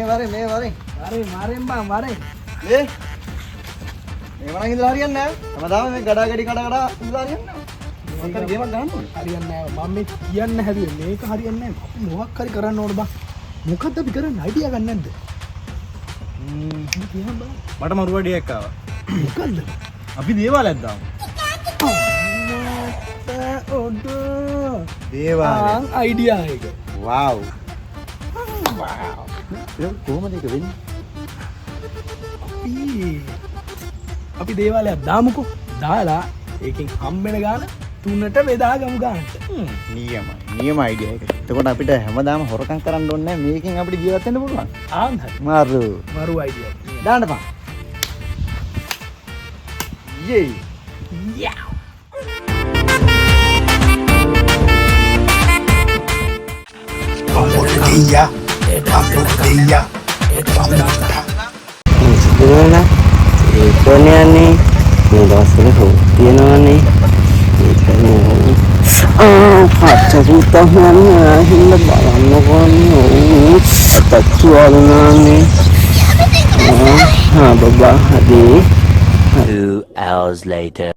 වරේ මේ වරේ වරේ වරෙන් බං වරේ. මේ මේව නම් ඉඳලා හරියන්නේ නෑ. හැමදාම මේ ගඩා ගඩි කඩ කඩ ඉඳලා හරියන්නේ නෑ. මොකක් හරි ගේමක් ගහන්න ඕනේ. හරියන්නේ නෑ. මම මේ කියන්න හැදුවේ මේක හරියන්නේ නෑ. අපි මොකක් හරි කරන්න ඕන බං. මොකද්ද අපි කරන්න අයිඩියා ගන්න නැද්ද? කියන්න බං. මට මරු අඩියක් ආවා. මොකද්ද? අපි දේවාලයක් දාමු. ඔඩ දේවාලය. ආන් අයිඩියා එක. වව්. ඒක කොහොමද ඒක වෙන්නේ? අපි අපි දේවාලයක් දාමුකෝ. දාලා ඒකෙන් හම්බෙන ගාන තුනට බෙදාගමු ගානට. නියමයි. නියම අයිඩියා එක. එතකොට අපිට හැමදාම හොරකම් කරන්න ඕනේ නෑ. මේකෙන් අපිට ජීවත් වෙන්න පුළුවන්. ආන් හරි. මරු. මරු අයිඩියා. දාන්න බං. යේ. යා. සිදුවන ඒකනේ යන්නේ මේ දවස්වල රෝග තියෙනවනේ ඒකනේ ආ පච්ච සූතහන් හින්ද බලන්නකෝනේ ඔව් අතච්චු වුණානේ ආ බබා හරි. 2 hours later.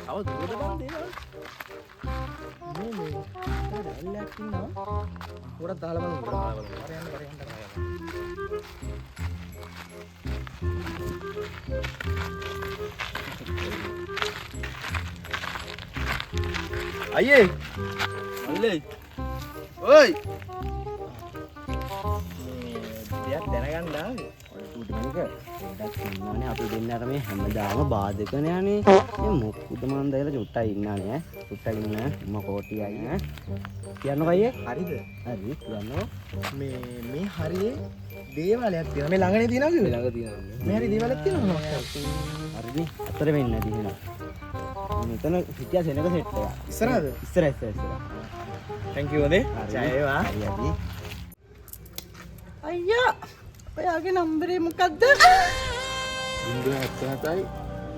තව දුරට බං දේවල්. මේ මේ රැල්ලක් ඉන්නවා. ගොඩක් දාලා බලමු. ගොඩක් දාලා බලමු. වර යන්න වර යන්න වර යන්න. අයියේ. අල්ලේ. ඔයි. මේ දෙයක් දැනගන්න ආවේ. ඔය ටූටි මණික පොඩ්ඩක් ඉන්නවනේ අපි දෙන්න අර මේ හැමදාම බාධකනේ අනේ. මේ මොකුද මන් දැකලා චුට්ටක් ඉන්නනේ ඈ. චුට්ටක් ඉන්න මම කෝටියයි ඈ. කියන්නකෝ අයියේ. හරිද? හරි කියන්නකෝ. මේ මේ හරියේ දේවාලයක් තියෙනවා. මේ ළඟනේ තියෙනවා කිව්වේ? ළඟ තියෙනවා. මේ හරිය දේවාලයක් තියෙනවා මොනවක් හරි. හරිනේ අතර වෙන්නේ නැති එහෙනම්. මෙතන හිටියා සෙනග සෙට් එකක්. ඉස්සරහද? ඉස්සර ඉස්සර ඉස්සර. Thank you හොඳේ. හරි. ජය වේවා. හරි හරි. අයියා ඔයාගේ නම්බරේ මොකද්ද? 077යි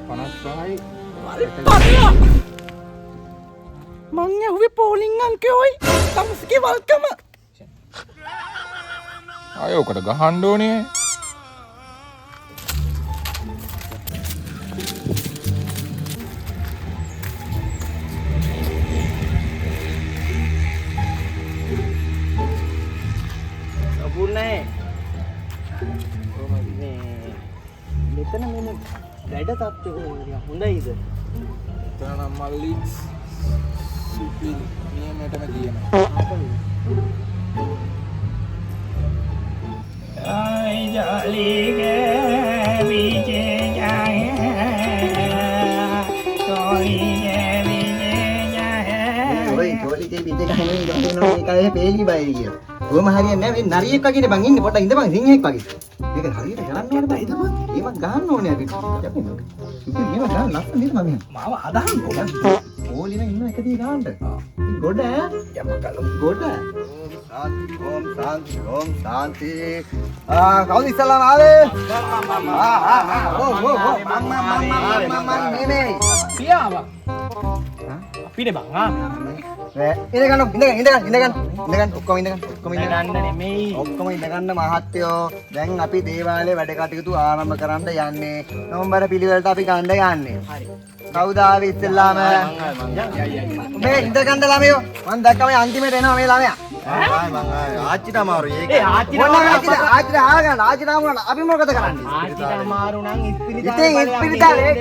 55යි පරිවා මං ඇහුවේ පෝලිං අංකය ඔයි තමුසගේ වල්කම. ආය ඔකට ගහන්න ඕනේ. සපුන්නේ කොහොමද මේ මෙතන මේ වැඩ තත්ත්වය කොහොමද නිකන් හොඳයිද? එතන නම් මල්ලි සුපිරි නියමයටම කියනවා. ආයි ජාලි ගේ විජේ ජාහේ තෝරි ගේ විජේ ජාහේ. ඔය ජෝලි තේ පිටේ ගහන ගහන මේකයි පේලි බයි කියලා. කොහොම හරියන්නේ නෑ. මේ නරියෙක් වගේනේ බං ඉන්නේ. පොඩ්ඩක් ඉඳපන් සිංහෙක් වගේ. මේක හරියට කරන්න ඕනේ බං. ඉඳපන්. ඒවක් ගහන්න ඕනේ අපිට. ඉතින් මේව ගහන්න ලස්සන නේද මම? මාව අදහන් කොහොමද? ඕලින ඉන්න එක දී ගහන්න. ඉතින් ගොඩ ඈ. යමකලු. ගොඩ. ඕම් සාන්ති ඕම් සාන්ති ඕම් සාන්ති. ආ කවුද ඉස්සල්ලාම ආවේ? ආ ආ ආ ඔව් ඔව් ඔව් මං මං මං මං මං මං නෙමෙයි. පියාවා. අපිනේ බං ආ. නෑ ඉඳ ගන්න ඉඳ ගන්න ඉඳ ගන්න ඉඳ ගන්න ඉඳ ගන්න ඔක්කොම ඉඳ ගන්න ඔක්කොම ඉඳ ගන්න. ගන්න නෙමෙයි. ඔක්කොම ඉඳ ගන්න මහත්තයෝ. දැන් අපි දේවාලයේ වැඩ කටයුතු ආරම්භ කරන්න යන්නේ. නවම්බර පිළිවෙලට අපි ගන්න යන්නේ. හරි. කවුද ආවේ ඉස්සෙල්ලාම? මේ ඉඳ ගන්න ළමයෝ. මං දැක්කම මේ අන්තිමට එනවා මේ ළමයා. ආච්චිට අමාරුයි. ඒක ඒ ආච්චිට මොන ආච්චිට ආච්චිට ආගන්න ආච්චිට ආමුණා අපි මොකද කරන්නේ? ආච්චිට අමාරු නම් ඉස්පිරිතාලේ ඉතින් ඉස්පිරිතාලේ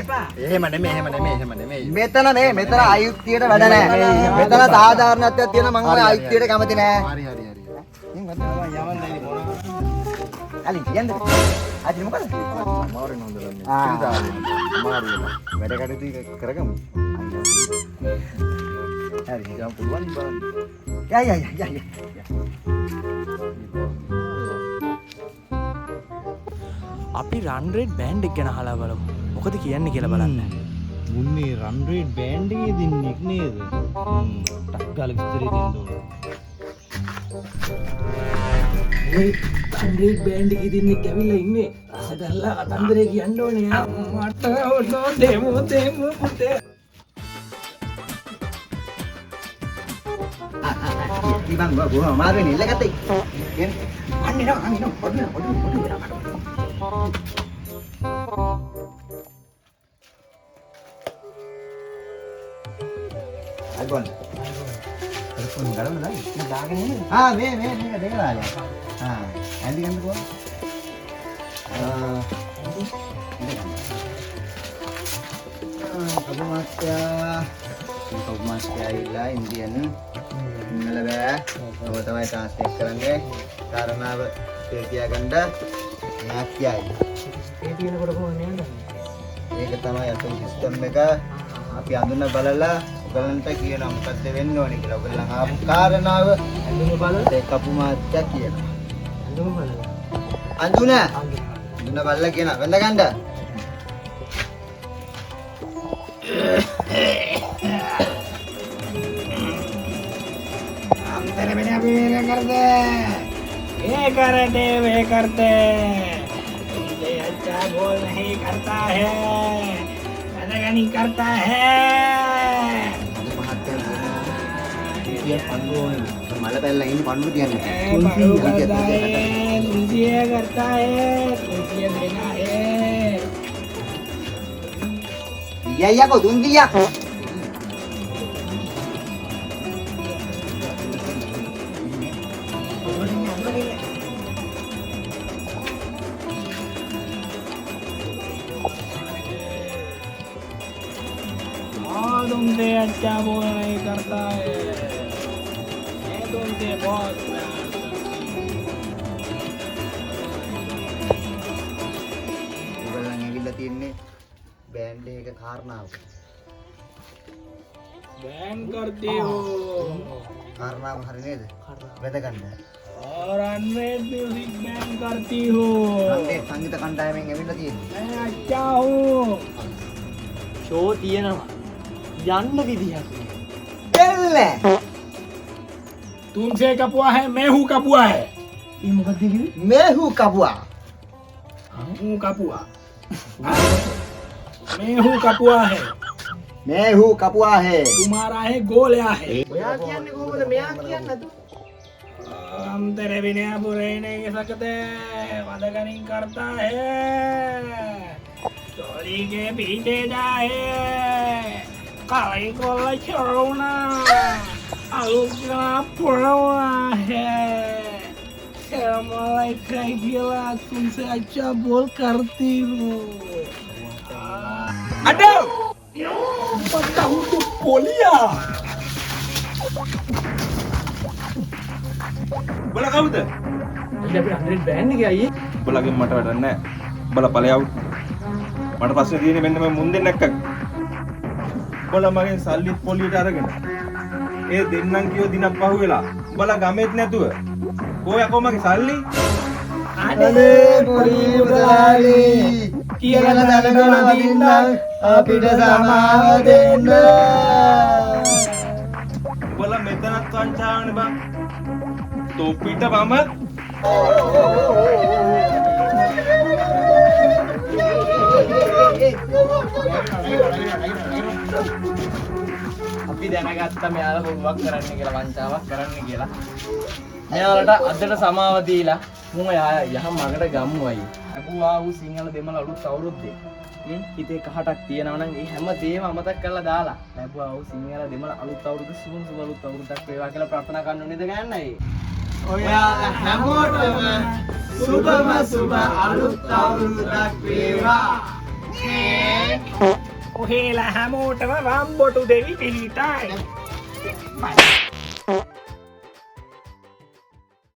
එහෙම නෙමෙයි එහෙම නෙමෙයි එහෙම නෙමෙයි. මෙතන මේ මෙතන අයුක්තියට වැඩ නෑ. මෙතන සාධාරණත්වයක් තියෙන මං ඔය අයුක්තියට කැමති නෑ. හරි හරි හරි. අලි කියන්න. ආච්චි මොකද? අමාරුයි නේද දන්නේ. ආ. ඉස්පිරිතාලේ අමාරු වෙලා. වැඩ කටයුතු කරගමු. හරි. යම් පුළුවන් බලන්න. යා යා යා යා. අපි රන් රේට් බෑන්ඩ් එක ගැන අහලා බලමු. මොකද කියන්නේ කියලා බලන්න. මුන්නේ රන් රේට් බෑන්ඩ් එකේ දෙන්නෙක් නේද? ටක් ගාලා විස්තරේ දෙන්න ඕන. ඔය රන් රේට් බෑන්ඩ් එකේ දෙන්නෙක් ඇවිල්ලා ඉන්නේ. රස කරලා කතන්දරේ කියන්න ඕනේ. මට ඔතෝ දෙමු දෙමු පුතේ. ඉතින් බං බොහොම අමාරුවෙන් එල්ලගත්තේ. කියන්නේ අන්න එනවා අන්න එනවා පොඩි පොඩි පොඩි වෙලා. අයිබෝන්. අර ෆෝන් ගලවන්න දාන්න. මම දාගෙන ඉන්නේ. ආ මේ මේ මේක දෙක දාලා. ආ ඇඳි ගන්න කොහොමද? ආ ඇඳි ගන්න. කපු මාස්ටර්. කපු මාස්ටර් ඇවිල්ලා ඉන්දියන් සිංහල බෑ. ඔබ තමයි ට්‍රාන්ස්ලේට් කරන්නේ. කාරණාව තියාගන්න මෙයා කියයි. ඒ තියෙනකොට කොහොමද යන්නේ? ඒක තමයි අපේ සිස්ටම් එක. අපි අඳුන බලලා ඔයගලන්ට කියනවා මොකද්ද වෙන්න ඕනේ කියලා. ඔයගලන් ආපු කාරණාව අඳුන බලලා ඒ කපු මාත්‍යා කියනවා. අඳුන බලලා. අඳුන අඳුන බලලා කියනවා. වැඳ ගන්න. हम तेरे बिना भी मेरे कर दे ये कर दे वे कर दे तुझे अच्छा बोल नहीं करता है नहीं करता है. මල පැල්ලන් ඉන්නේ පණුරු තියන්නේ. तुझे करता है तुझे देना है. අයියා යකෝ 300ක්. तुमसे अच्छा बोल नहीं करता है मैं तुमसे बहुत प्यार करती हूँ. ඔයගොල්ලන් ඇවිල්ලා තියන්නේ බෑන්ඩ් එක කාරණාව. बैन करती हो. කාරණාව හරි නේද? වැද ගන්න. और अनरेड म्यूजिक बैन करती हो. රන්රේඩ් සංගීත කණ්ඩායමෙන් ඇවිල්ලා තියෙන්නේ. मैं अच्छा हूँ. ෂෝ තියෙනවා. යන්න විදිහක් නෑ. දෙල්ල. तुमसे कपुआ है मैं हूँ कपुआ है. ඒ මොකක්ද කිව්වේ? मैं हूँ කපුවා. हूँ कपुआ मैं हूँ कपुआ है. मैं हूँ කපුවා है. तुम्हारा है गोलिया है. ඔයා කියන්නේ කොහොමද මෙයා කියන්නේ නැතු? हम तेरे बिना बुरे नहीं सकते. मदगनी करता है चोरी के पीछे जाए काली को छोड़ना आलू का पुरना है. gila तुमसे अच्छा बोल करती हूँ. Aduh! पता हूँ तो पोलिया. උඹලා කවුද? අපි 100 බෑන්ඩ් එකේ අයියේ. උඹලගෙන් මට වැඩක් නැහැ. උඹලා ඵලයව්. මට ප්‍රශ්නේ තියෙන්නේ මෙන්න මේ මුන් දෙන්නක් එක්ක. උඹලා මගෙන් සල්ලිත් පොලියට අරගෙන ඒ දෙන්නම් කියෝ දිනක් පහුවෙලා උඹලා ගමෙත් නැතුව කෝ යකෝ මගේ සල්ලි? අනේ පොඩි මුදලාලි කියලා දැනගෙන වදින්නම් අපිට සමාව දෙන්න. උඹලා මෙතනත් වංචාවනේ බං. තොපිට මම අපි දැනගත්තා මෙයාලා බොරුවක් කරන්න කියලා වංචාවක් කරන්න කියලා. මෙයාලට අදට සමාව දීලා මුන් ඔයා යහ මගට ගමු අයියේ. ලැබුවා වූ සිංහල දෙමළ අලුත් අවුරුද්දේ හිතේ කහටක් තියෙනවා නම් ඒ හැම දේම අමතක කරලා දාලා ලැබුවා වූ සිංහල දෙමළ අලුත් අවුරුද්ද සුබම සුබ අලුත් අවුරුද්දක් වේවා කියලා ප්‍රාර්ථනා කරන්න ඕනේද ගන්න අයියේ. ඔයාලා හැමෝටම සුබම සුබ අලුත් අවුරුද්දක් වේවා. ඔහෙලා හැමෝටම වම්බොටු දෙවි පිහිටයි.